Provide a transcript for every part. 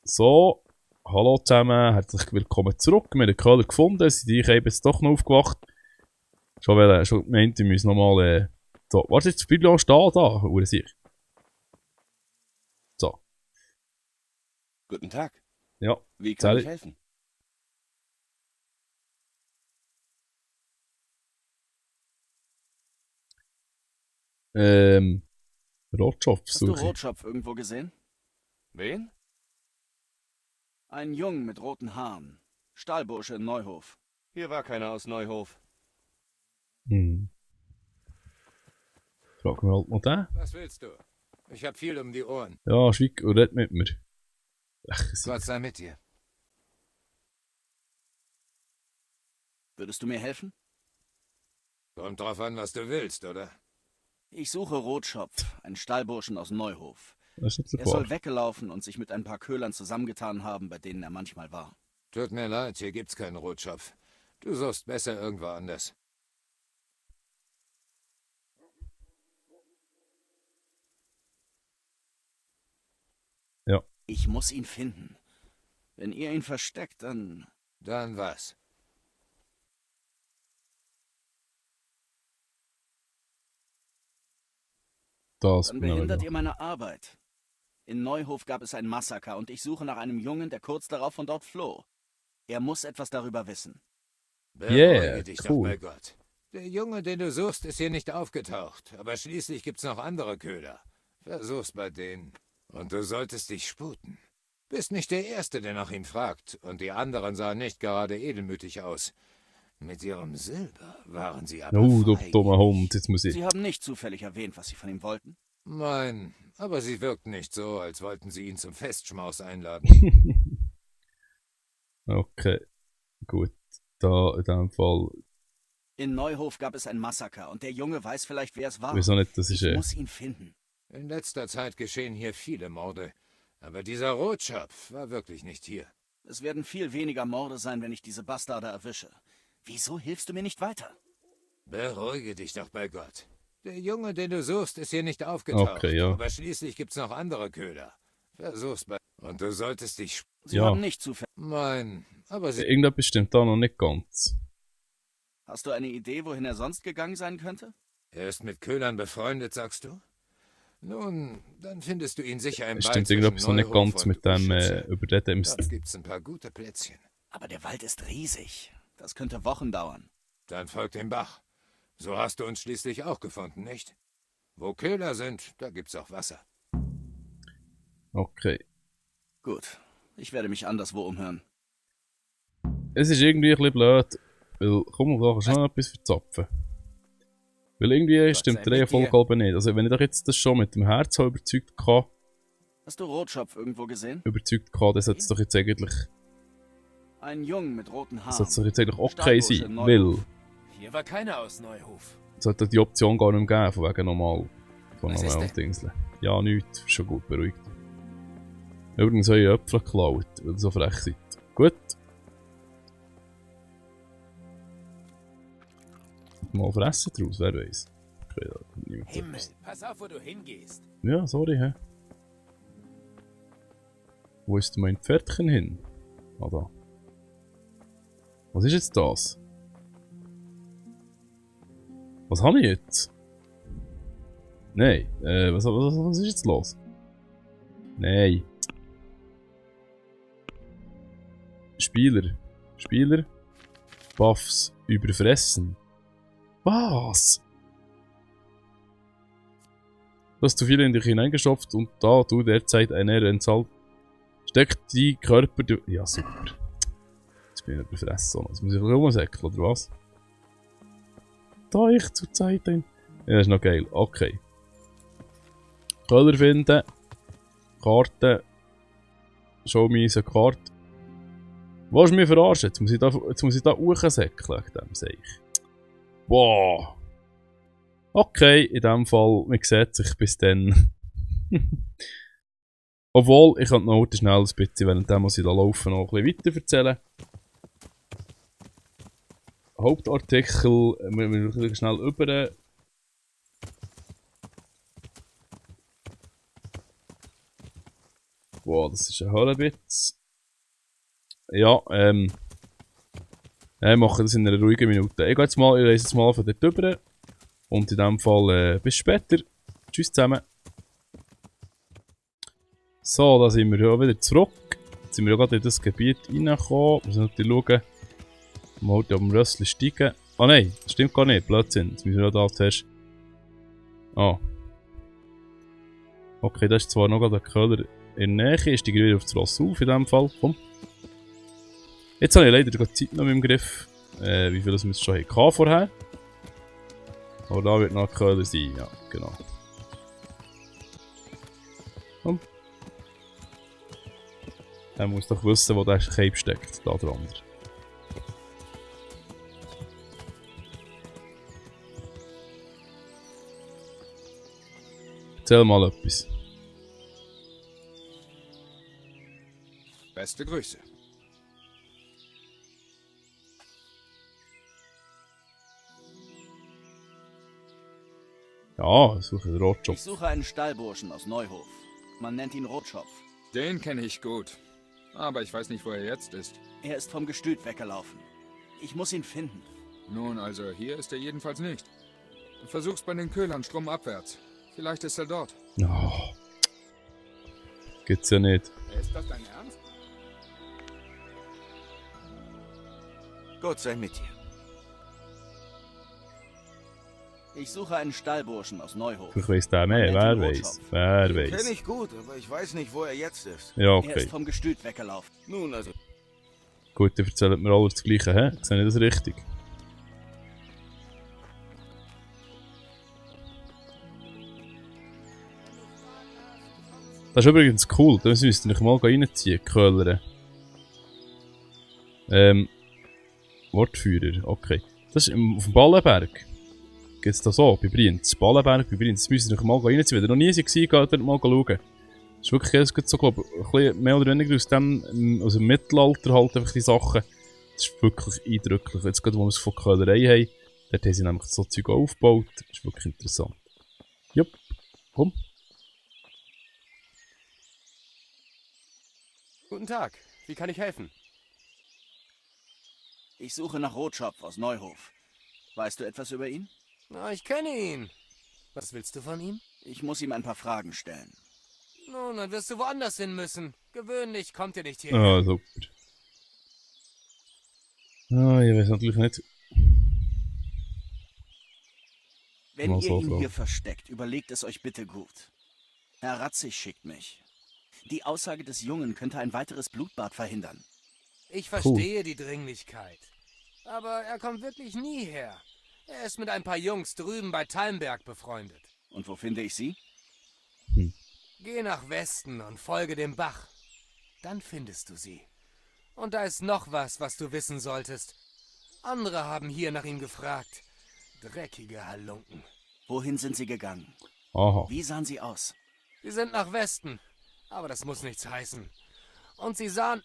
So, hallo zusammen, herzlich willkommen zurück. Wir haben den Köhler gefunden, sind ich eben jetzt doch noch aufgewacht. Schon gemeint, ich muss nochmal, so, warte jetzt, das Biblio steht da, oder sich. So. Guten Tag. Ja. Wie kann ich helfen? Rotschopf Hast du suche ich. Rotschopf irgendwo gesehen? Wen? Einen Jungen mit roten Haaren. Stahlbursche in Neuhof. Hier war keiner aus Neuhof. Frag mir halt noch den. Was willst du? Ich hab viel um die Ohren. Ja, schweig und red mit mir. Gott sei mit dir. Würdest du mir helfen? Kommt drauf an, was du willst, oder? Ich suche Rotschopf, einen Stahlburschen aus Neuhof. Das ist nicht so Er soll klar. weggelaufen und sich mit ein paar Köhlern zusammengetan haben, bei denen er manchmal war. Tut mir leid, hier gibt's keinen Rotschopf. Du suchst besser irgendwo anders. Ja. Ich muss ihn finden. Wenn ihr ihn versteckt, dann... Dann was? Das Dann bin ich behindert aber. ihr meine Arbeit. In Neuhof gab es ein Massaker und ich suche nach einem Jungen, der kurz darauf von dort floh. Er muss etwas darüber wissen. Beruhige dich doch cool. bei Gott. Der Junge, den du suchst, ist hier nicht aufgetaucht. Aber schließlich gibt's noch andere Köhler. Versuch's bei denen. Und du solltest dich sputen. Bist nicht der Erste, der nach ihm fragt. Und die anderen sahen nicht gerade edelmütig aus. Mit ihrem Silber waren sie aber Du feiglich. dummer Hund, jetzt muss ich. Sie haben nicht zufällig erwähnt, was Sie von ihm wollten? Nein, aber sie wirkten nicht so, als wollten sie ihn zum Festschmaus einladen. Okay, gut. Da in dem Fall, In Neuhof gab es ein Massaker und der Junge weiß vielleicht, wer es war. wieso nicht, das ist Ich muss ihn finden. In letzter Zeit geschehen hier viele Morde. Aber dieser Rotschopf war wirklich nicht hier. Es werden viel weniger Morde sein, wenn ich diese Bastarde erwische. Wieso hilfst du mir nicht weiter? Beruhige dich doch bei Gott. Der Junge, den du suchst, ist hier nicht aufgetaucht. Okay, ja. Aber schließlich gibt's noch andere Köhler. Versuch's bei... Und du solltest dich... Sie Ja. haben nicht zufällig. Nein, aber sie... irgendetwas stimmt da noch nicht ganz. Hast du eine Idee, wohin er sonst gegangen sein könnte? Er ist mit Köhlern befreundet, sagst du? Nun, dann findest du ihn sicher im Es Wald stimmt zwischen irgendetwas noch nicht Neuhof ganz und mit dem Uschütze. Überreden im Dort gibt's ein paar gute Plätzchen. Aber der Wald ist riesig. Das könnte Wochen dauern. Dann folg dem Bach. So hast du uns schließlich auch gefunden, nicht? Wo Köhler sind, da gibt's auch Wasser. Okay. Gut, ich werde mich anderswo umhören. Es ist irgendwie ein bisschen blöd, weil, komm, da kannst du noch etwas verzapfen. Weil irgendwie Gott stimmt sei der mit Reihenfolge dir. aber nicht. Also wenn ich doch jetzt das schon mit dem Herz habe überzeugt hatte, Hast du Rotschopf irgendwo gesehen? dann sollte es doch jetzt eigentlich, Einen Jungen mit roten sollte es doch Haaren. jetzt eigentlich okay Stahlbursche sein, in weil Neuhof. Hier war keiner aus Neuhof. es sollte die Option gar nicht mehr geben, von wegen normal. Von Was ist normalen denn? Dingseln. Ja, nichts, schon gut beruhigt. Übrigens habe ich Äpfel geklaut, weil ihr so frech seid. Gut. Mal fressen draus, wer weiß. Okay, da kommt niemand Himmel, etwas. pass auf, wo du hingehst. Ja, sorry, hä? Wo ist mein Pferdchen hin? Ah, da. Was ist jetzt das? Was habe ich jetzt? Nein, was ist jetzt los? Nein. Spieler. Buffs. Überfressen. Was? Du hast zu viel in dich hineingestopft und da du derzeit eine Anzahl steckt die Körper... Ja, super. Jetzt bin ich überfressen. Jetzt muss ich rumsäckeln, oder was? Da ich zur Zeit ein... Ja, das ist noch geil. Okay. Köhler finden. Karte. Show me eine Karte. Was ist mich verarschen? Jetzt muss ich da hochsäckeln, dem sehe ich. Wow. Okay, in dem Fall, man sieht sich bis dann. Obwohl, ich kann noch heute schnell ein bisschen, während muss ich da laufen, noch ein bisschen weiter erzählen. Hauptartikel, wir müssen schnell über. Boah, das ist ein Höhlenwitz. Ja, ich mache das in einer ruhigen Minute. Ich reise jetzt mal von dort rüber. Und in dem Fall, bis später. Tschüss zusammen. So, da sind wir ja wieder zurück. Jetzt sind wir ja gerade in das Gebiet reingekommen. Wir müssen natürlich schauen, mal auf dem Rössli steigen. Ah nein, das stimmt gar nicht. Blödsinn. Jetzt müssen wir ja da zuerst... Ah. Okay, das ist zwar noch gerade der Köhler in der Nähe. Ich steige wieder auf das Ross auf in dem Fall. Komm. Jetzt habe ich leider die Zeit noch im Griff. Wie viel das wir schon hatten vorher. Aber da wird noch ein Köhler sein. Ja, genau. Komm. Er muss doch wissen, wo der Cape steckt. Da dran. Erzähl mal etwas. Beste Grüße. Ja, ich suche den Rotschopf. Ich suche einen Stallburschen aus Neuhof. Man nennt ihn Rotschopf. Den kenne ich gut. Aber ich weiß nicht, wo er jetzt ist. Er ist vom Gestüt weggelaufen. Ich muss ihn finden. Nun, also hier ist er jedenfalls nicht. Versuch's bei den Köhlern stromabwärts. Vielleicht ist er dort. Oh. Geht's ja nicht. Ist das dein Ernst? Gott sei mit dir. Ich suche einen Stallburschen aus Neuhof. Ich weiss der mehr. Wer weiß? Wer weiß? ich gut, aber ich weiß nicht, wo er jetzt ist. Ja, Er ist okay. vom Gestüt weggelaufen. Nun also. Gut, ihr erzählt mir alle das Gleiche, hä? Sehe ich das richtig? Das ist übrigens cool, das müsst ihr euch mal reinziehen, Köhler. Wortführer, okay. Das ist auf dem Ballenberg. Geht's da so, bei Brienz. Ballenberg bei Brienz. Das müsst ihr euch mal reinziehen. Wenn ihr noch nie war, geht dort mal schauen. Das ist wirklich, das geht so, glaube ich, ein bisschen mehr oder weniger aus dem Mittelalter halt einfach die Sachen. Das ist wirklich eindrücklich. Jetzt gerade, wo wir es von Köhlerei haben, dort haben sie nämlich so Zeug aufgebaut. Das ist wirklich interessant. Jupp, komm. Guten Tag, wie kann ich helfen? Ich suche nach Rotschopf aus Neuhof. Weißt du etwas über ihn? Na, ich kenne ihn. Was willst du von ihm? Ich muss ihm ein paar Fragen stellen. Nun, dann wirst du woanders hin müssen. Gewöhnlich kommt ihr nicht hier. Ah, super. Ah, ich weiß natürlich nicht. Wenn Mal ihr so ihn fragen. hier versteckt, überlegt es euch bitte gut. Herr Ratzig schickt mich. Die Aussage des Jungen könnte ein weiteres Blutbad verhindern. Ich verstehe die Dringlichkeit. Aber er kommt wirklich nie her. Er ist mit ein paar Jungs drüben bei Talmberg befreundet. Und wo finde ich sie? Geh nach Westen und folge dem Bach. Dann findest du sie. Und da ist noch was, was du wissen solltest. Andere haben hier nach ihm gefragt. Dreckige Halunken. Wohin sind sie gegangen? Aha. Wie sahen sie aus? Sie sind nach Westen. Aber das muss nichts heißen. Und sie sahen...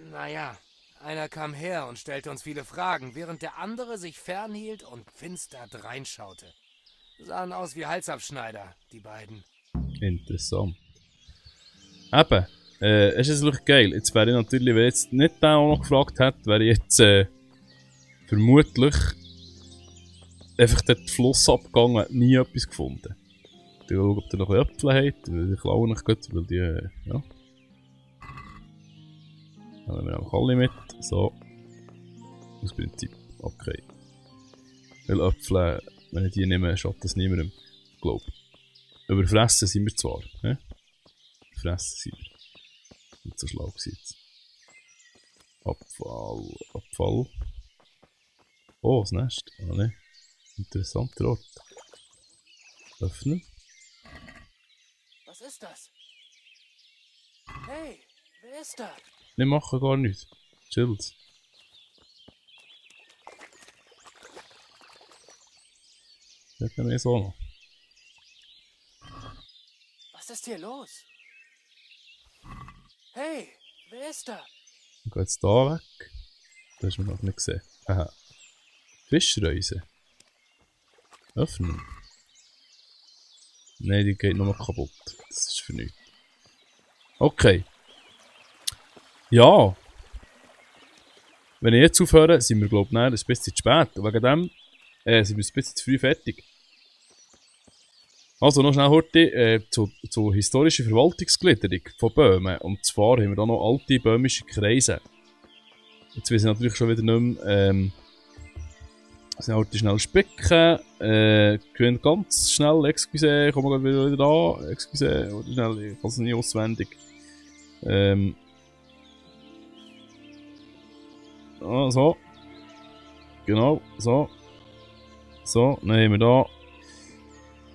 Naja, einer kam her und stellte uns viele Fragen, während der andere sich fernhielt und finster dreinschaute. Sahen aus wie Halsabschneider, die beiden. Interessant. Eben, es ist wirklich geil. Jetzt wäre ich natürlich, wenn jetzt nicht der auch noch gefragt hätte, wäre ich jetzt vermutlich einfach den Fluss abgegangen, nie etwas gefunden. Ich schaue, ob ihr noch ein Äpfel habt, weil die klauen nicht gut, weil die, ja. Dann haben wir auch alle mit, so. Aus Prinzip, okay. Weil Äpfel, wenn ich die nehme, schadet das niemandem, glaube ich. Überfressen sind wir zwar, ne? Überfressen sind wir. Nicht so schlau gewesen jetzt. Abfall. Oh, das Nest. Ah, ne. Interessanter Ort. Öffnen. Was ist das? Hey, wer ist da? Wir machen gar nichts. Chills. Das haben wir so noch. Was ist hier los? Hey, wer ist da? Ich gehe jetzt da weg. Das hast du noch nicht gesehen. Aha. Fischreise. Öffnen. Nein, die geht nur kaputt. Das ist für nichts. Okay. Ja. Wenn ich jetzt aufhöre, sind wir, glaube ich, ein bisschen zu spät. Und wegen dem sind wir ein bisschen zu früh fertig. Also noch schnell heute zur historischen Verwaltungsgliederung von Böhmen. Und zwar haben wir da noch alte böhmische Kreise. Jetzt weiß ich natürlich schon wieder nicht mehr. Sind heute schnell spicken. Gehen ganz schnell, excuse, kommen wir wieder da. Excuse, oder schnell, ich kann es nicht auswendig. So. Genau, so. So, dann haben wir da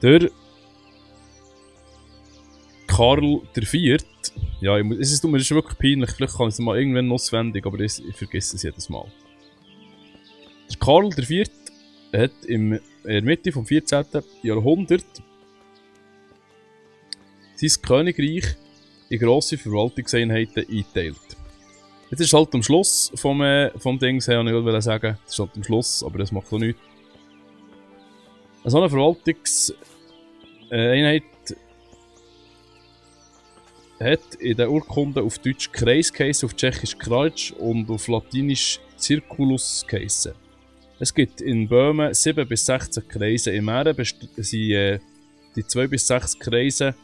der Karl IV. Ja, es tut mir schon wirklich peinlich, vielleicht kann ich es mal irgendwann auswendig, aber ich vergesse es jedes Mal. Der Karl IV hat in der Mitte vom 14. Jahrhundert sein Königreich in grosse Verwaltungseinheiten eingeteilt. Jetzt ist halt am Schluss vom Dings her, ich wollte sagen, das ist halt am Schluss, aber das macht auch nichts. So eine Verwaltungseinheit hat in den Urkunden auf Deutsch Kreis geheissen, auf Tschechisch Kraj und auf Latinisch Circulus geheissen. Es gibt in Böhmen 7 bis 16 Kreise. In Mähren sind die 2 bis 6 Kreise.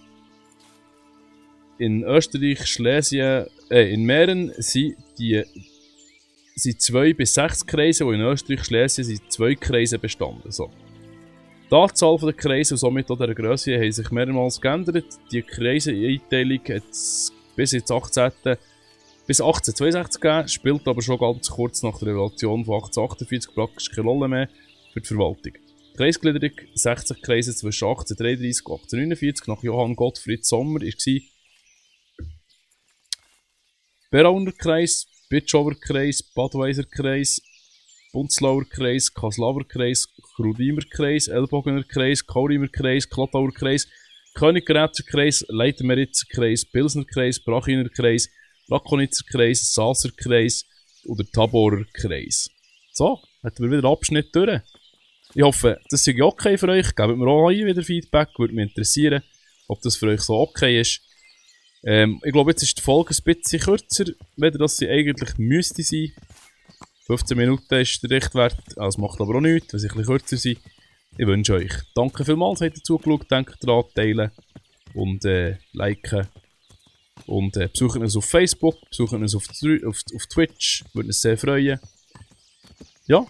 In Österreich, Schlesien, in Mähren sind 2 bis 6 Kreise und in Österreich, Schlesien sind 2 Kreise bestanden. So. Die Anzahl der Kreise und somit auch der Grösse haben sich mehrmals geändert. Die Kreise-Einteilung hat es bis 1862 gegeben, spielt aber schon ganz kurz nach der Revolution von 1848 praktisch keine Rolle mehr für die Verwaltung. Die Kreisgliederung 60 Kreise zwischen 1833 und 1849 nach Johann Gottfried Sommer war Berauner Kreis, Bitschower Kreis, Badweiser Kreis, Bunzlauer Kreis, Kaslauer Kreis, Chrudimer Kreis, Ellbogener Kreis, Kaurimer Kreis, Klottauer Kreis, Königgrätzer Kreis, Leitmeritzer Kreis, Pilsner Kreis, Brachiner Kreis, Rakonitzer Kreis, Saaser Kreis oder Taborer Kreis. So, hätten wir wieder einen Abschnitt durch. Ich hoffe, das ist okay für euch. Gebt mir auch wieder Feedback, würde mich interessieren, ob das für euch so okay ist. Ich glaube, jetzt ist die Folge ein bisschen kürzer, wenn das sie eigentlich müsste sein. 15 Minuten ist der Richtwert, das macht aber auch nichts, wenn sie ein bisschen kürzer sind. Ich wünsche euch danke vielmals, habt ihr zugeschaut, denkt daran, teilen und liken. Und besucht uns auf Facebook, besucht uns auf Twitch, würde uns sehr freuen. Ja,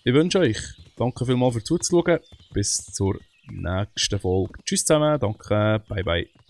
ich wünsche euch danke vielmals fürs Zuschauen, bis zur nächsten Folge. Tschüss zusammen, danke, bye bye.